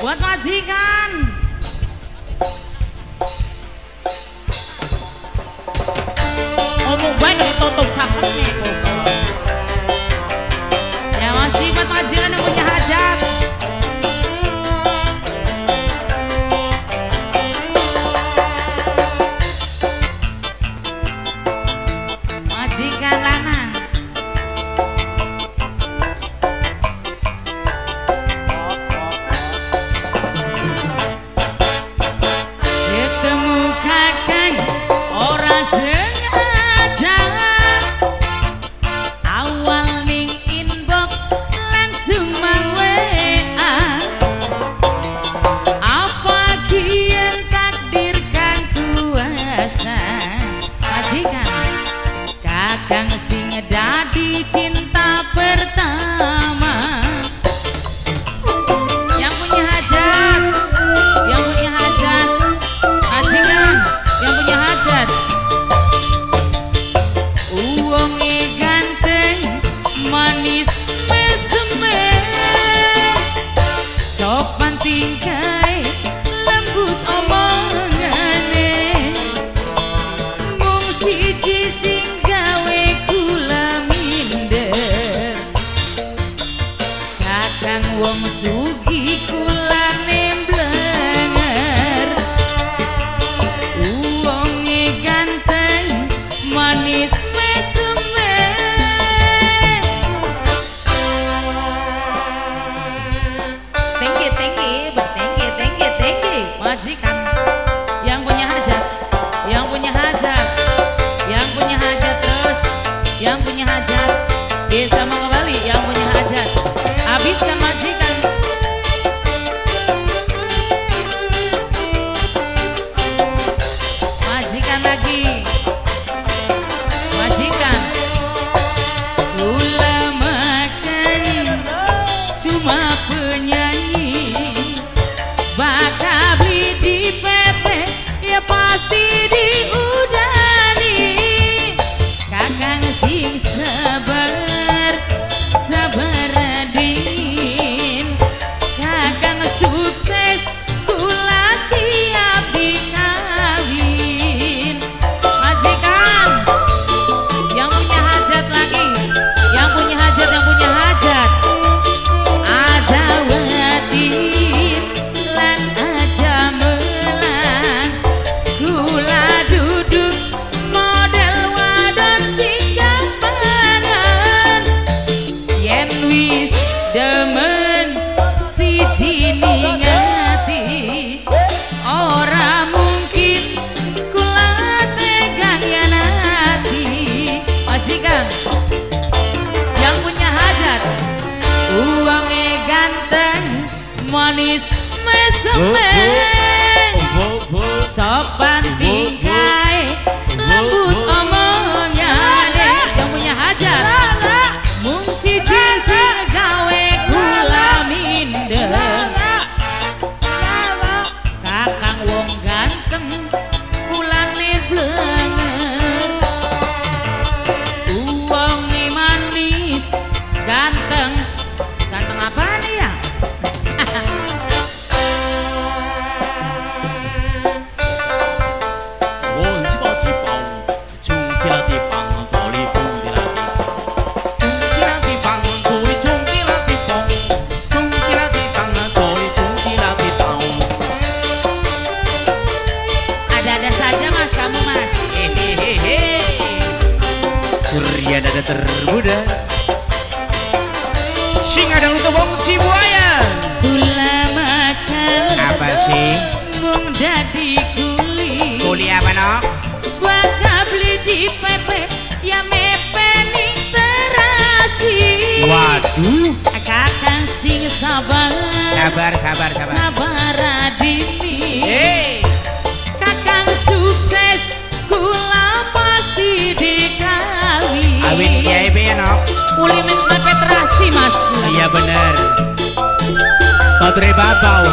Buat majikan. Omong bae ditutup cakepnya. Ya masih buat majikan yang punya hajat. Majikan lanang. Ketemu kakang ora sengaja, awal ning inbox langsung mang WA. Apa kian takdir kang kuasa, majikan kakang sing dadi cinta pertama. Yang punya hajat, yang punya hajat, majikan yang punya hajat. Wonge ganteng manis mesem, sopan tingkai lembut omongane, mung siji sing gawe kula minder, kakang wong sugih kulane blenger. Wonge ganteng manis mesem. Thank you, thank you, thank you, thank you, thank you. Majikan yang punya hajat, yang punya hajat, yang punya hajat terus, yang punya hajat. Bisa mau kembali yang punya hajat. Habiskan majikan. Majikan lagi. Majikan. Kula makan cuma penyanyi, bakal beli di PP ya pasti diudani. Kakang sing sabar, sabar dingin, kakang sukses kula siap dikawin. Majikan yang punya hajat lagi, yang punya hajat, yang punya hajat. Aja wadir lan aja melang, kula duduk model wadon sing gampangan. Yen wis demen siji ning ati, ora mungkin kula tega nyanati. Majikan yang punya hajat, uangnya ganteng manis mesem, sopan tingkai lembut omongnya. Yang punya hajat, mung siji sing gawe kula minder, kakang wong ganteng kulane blenger. Wonge manis ganteng, ganteng apa nih ya? Ada-ada saja mas, kamu mas. Hehehe. Surya dada termuda. Sing ada untuk wong Cibuaya. Kula makan Apa sih? mung dadi kuli. Kuli apa nok? Bakal beli di PP ya mepe ning terasi. Waduh. Kakang sing sabar, Sabar, sabar, sabar. sabar adini. Hey. Kakang sukses kula pasti dikawin. Awin kiai be ya nok. Kuli mepet terasi mas. Iya bener. Bature babau.